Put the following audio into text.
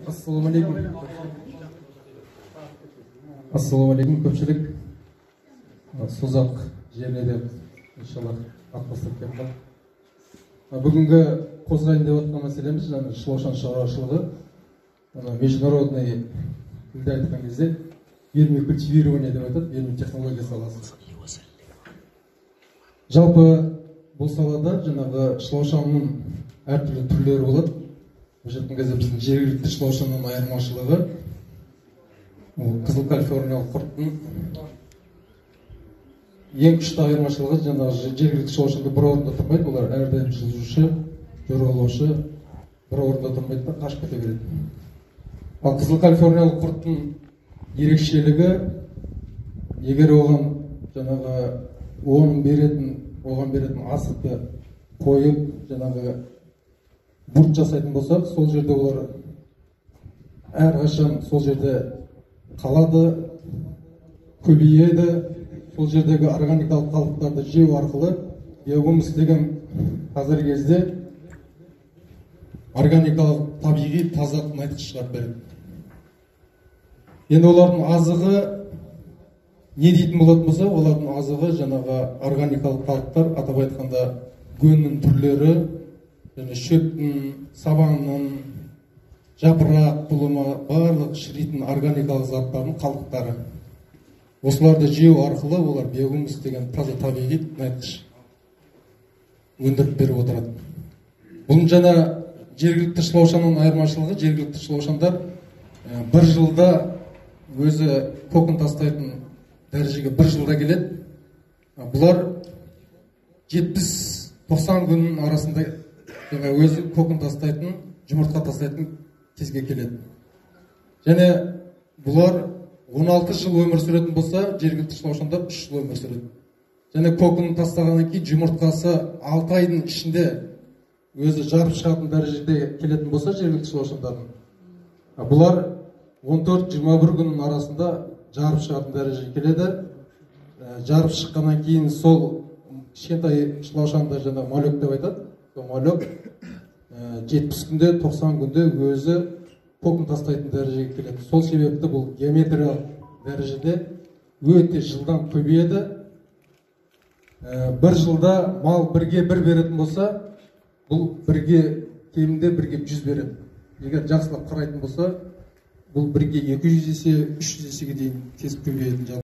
Ассалаумағалейкум. Ассалаумағалейкум, көпшілік. Созақ жеріне де иншаллах ат бастап келіп қалдық. Бүгінгі қозғайын деп жатқан мәселеміз жаңа шылаушан шаруашылығы. Международный тілде айтқан кезде вермикультивирование деп айтады, вермитехнология саласы. Жалпы бұл салада жаңағы шылаушанның әртүрлі түрлері болады. Бұл жердің кезде біздің жергілікті шылаушанның айырмашылығы ол қызыл калифорниялық құрттың ең күшті айырмашылығы жаңағы жергілікті шылаушанда бір орында тұрмайды, олар әрдайым жылжушы, жорғалаушы, бір орында тұрмайды да қашып кете береді. Ал қызыл калифорниялық құрттың ерекшелігі, егер оған жаңағы оған беретін асықты қойып, жаңағы бурт жасайтын болсақ, сол жерде олар әрқашан сол жерде қалады, көбейеді. Сол жердегі органикалық қалдықтарды жеу арқылы биогумус деген қазіргі кезде органикалық табиғи таза тыңайтқыш шығарып береді. Енді олардың азығы не дейтін болатын болса, олардың азығы жаңағы органикалық қалдықтар, атап айтқанда гөннің түрлері, және шөптің, сабанның, жапырақ, бұлымы, барлық шіритін органикалық заттардың қалдықтары. Осыларды жеу арқылы олар биогумус деген таза табиғи тыңайтқыш өндіріп беріп отырады. Бұның жаңа жергілікті шылаушанның айырмашылығы, жергілікті шылаушандар бір жылда өзі кокон тастайтын дәрежеге бір жылда келеді. Бұлар 70-90 күннің арасында өзі кокон тастайтын, жұмыртқа тастайтын кезге келеді. Және бұлар 16 жыл өмір сүретін болса, жергілікті шылаушандар 3 жыл өмір сүреді. Және коконын тастағаннан кейін жұмыртқасы 6 айдың ішінде өзі жарып шығатын дәрежеде келетін болса, жергілікті шылаушандардың, бұлар 14-21 күннің арасында жарып шығатын дәрежеге келеді. Жарып шыққаннан кейін сол кішкентай шылаушанды жаңа малек деп айтады. Сол малек 70 күнде, 90 күнде өзі кокон тастайтын дәрежеге келеді. Сол себепті бұл геометриялық дәрежеде өте жылдам көбейеді. Бір жылда мал бірге бір беретін болса, бұл бірге кемінде бірге 100 береді. Егер жақсылап қарайтын болса, бұл бірге 200 есе, 300 есеге дейін тез көбейетін.